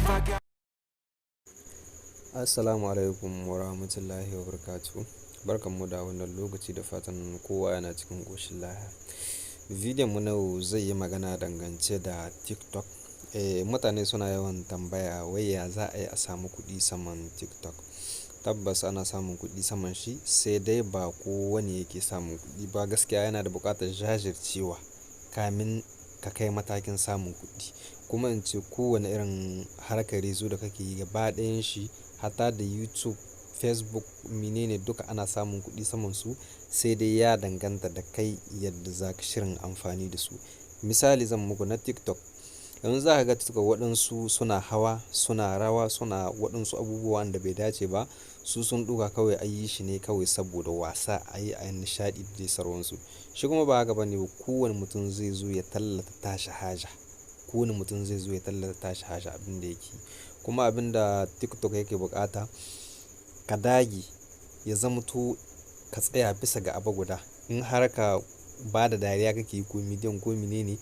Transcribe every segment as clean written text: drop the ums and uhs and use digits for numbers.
I got. Assalamu alaikum wa rahmatullahi wa barakatuh. Barkanmu da wannan lokaci, da fatan kowa yana cikin ƙoshin lafiya. Bidiyon mu na yau zai yi magana dangance da TikTok. Mutane suna yawan tambaya wai ya za a yi a samu kuɗi saman TikTok. Tabbas ana samun kuɗi saman shi, sai dai ba kowane yake samun kuɗi ba. Gaskiya yana da buƙatar jajircewa kamin ka kai matakin samun kuɗi. Kuma in ce kowane irin harkar réseau da kake yi gaba ɗayan shi, hatta da YouTube, Facebook, menene duka ana samun kuɗi saman su, sai dai ya danganta da kai yadda za ka shirin amfani da su. Misali zan muku na TikTok. Yanzu za ka ga TikTok waɗansu suna hawa, suna rawa, suna waɗansu abubuwan da bai dace ba. Su sun ɗauka kawai a yi shi ne kawai saboda wasa, a yi a nishaɗi da dai sauransu. Shi kuma ba haka ba ne. Kowane mutum zai zo ya tallata tashi haja. Kowane mutum zai zo ya tallata tashi haja abin da yake yi. Kuma abin da TikTok yake bukata, ka dage ya zamanto ka tsaya bisa ga abu guda. In har ka ba da dariya kake yi ko bidiyon ko menene,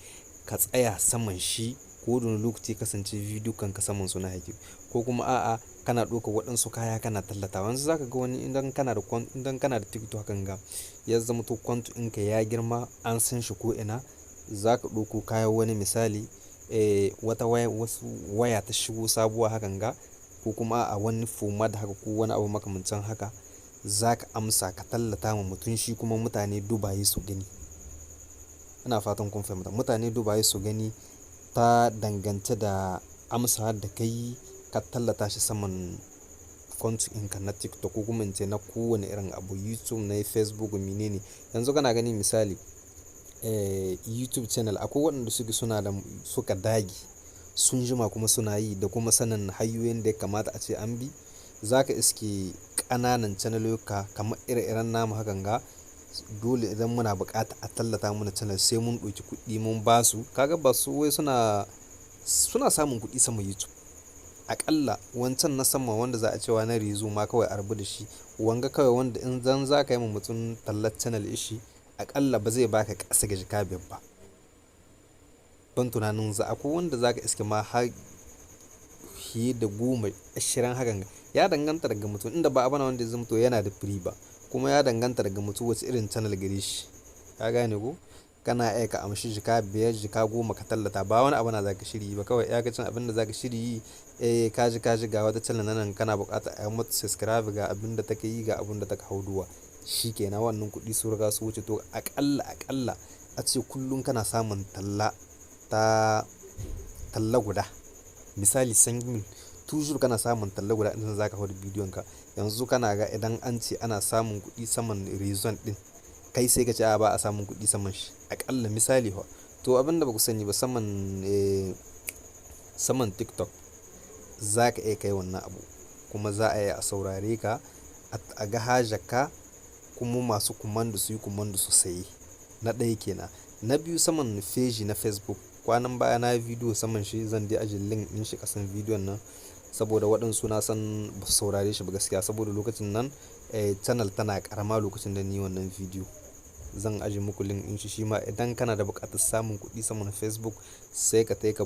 ka tsaya saman shi ko da wane lokaci kasance bidiyon ka saman su na yake. Ko kuma a'a, kana ɗauka waɗansu kaya kana tallatawa. Yanzu za ka ga wani idan kana da TikTok hakan ga ya zamanto compte ɗinka ya girma, an san shi ko ina, za ka ɗauko kayan wani misali, wata waya, wasu waya ta shigo sabuwa hakan ga, ko kuma a wani format haka ko wani abu makamancin haka, za ka amsa ka tallata ma mutum, shi kuma mutane dubaye su gani. Ina fatan kun fahimta. Mutane dubaye su gani ta dangance da amsa da ka yi ka tallata shi saman compte ɗinka na TikTok, ko kuma in ce na kowane irin abu, YouTube ne, Facebook, menene. Yanzu kana gani misali, YouTube channel, akwai waɗanda suke suna da suka dage sun jima kuma suna yi da kuma sanin hanyoyin da ya kamata ace an bi. Za ka iske ƙananan channelluka kamar ire-iren namu hakan ga, dole idan muna buƙata a tallata mana channel sai mun ɗauki kuɗi mun ba su. Ka ga ba su wai suna samun kuɗi sama YouTube. Aƙalla wancan na sama wanda za a cewa na réseau ma kawai a rabu da shi. Wanga kawai wanda in zan za ka yi ma mutum tallar channel shi, aƙalla ba zai baka ƙasa ga jaka 5 ba. Ban tunanin za akwai wanda za ka iske ma har fiye da 10, 20 hakan ga. Ya danganta daga mutum, inda ba abu na wanda ya zamanto yana da free ba. Kuma ya danganta daga mutum wace irin channel gare shi. Ka gane ko? Kana iya ka amshi jaka 5, jaka 10 ka tallata. Ba wani abu na za ka shirya ba kawai iyakacin abin da za ka shirya yi, ka ji ga wata channel nan kana buƙata a yi mata subscribe, ga abin da take yi, ga abun da take hauduwa. Shi ke nan, wannan kuɗi sun riga su wuce. To aƙalla ace kullum kana samun talla ta talla guda. Misali 5 mille, toujours kana samun talla guda idan za ka hau da bidiyon ka. Yanzu kana ga idan an ce ana samun kuɗi saman réseau ɗin, kai sai ka ce a'a, ba a samun kuɗi saman shi. Aƙalla misali fa. To abin da ba ku sani ba saman TikTok, za ka iya kai wannan abu kuma za a iya a saurare ka, a ga hajar ka, kuma masu commande su yi commande su sayi. Na ɗaya ke nan. Na biyu, saman page na Facebook. Kwanan baya na yi bidiyo saman shi, zan dai ajiye link ɗin shi ƙasan bidiyon nan saboda waɗansu na san ba su saurare shi ba gaskiya, saboda lokacin nan channel tana ƙarama lokacin da ni wannan bidiyo. Zan ajiye muku link ɗin shi, shima idan kana da buƙatar samun kuɗi saman Facebook sai ka tai ka.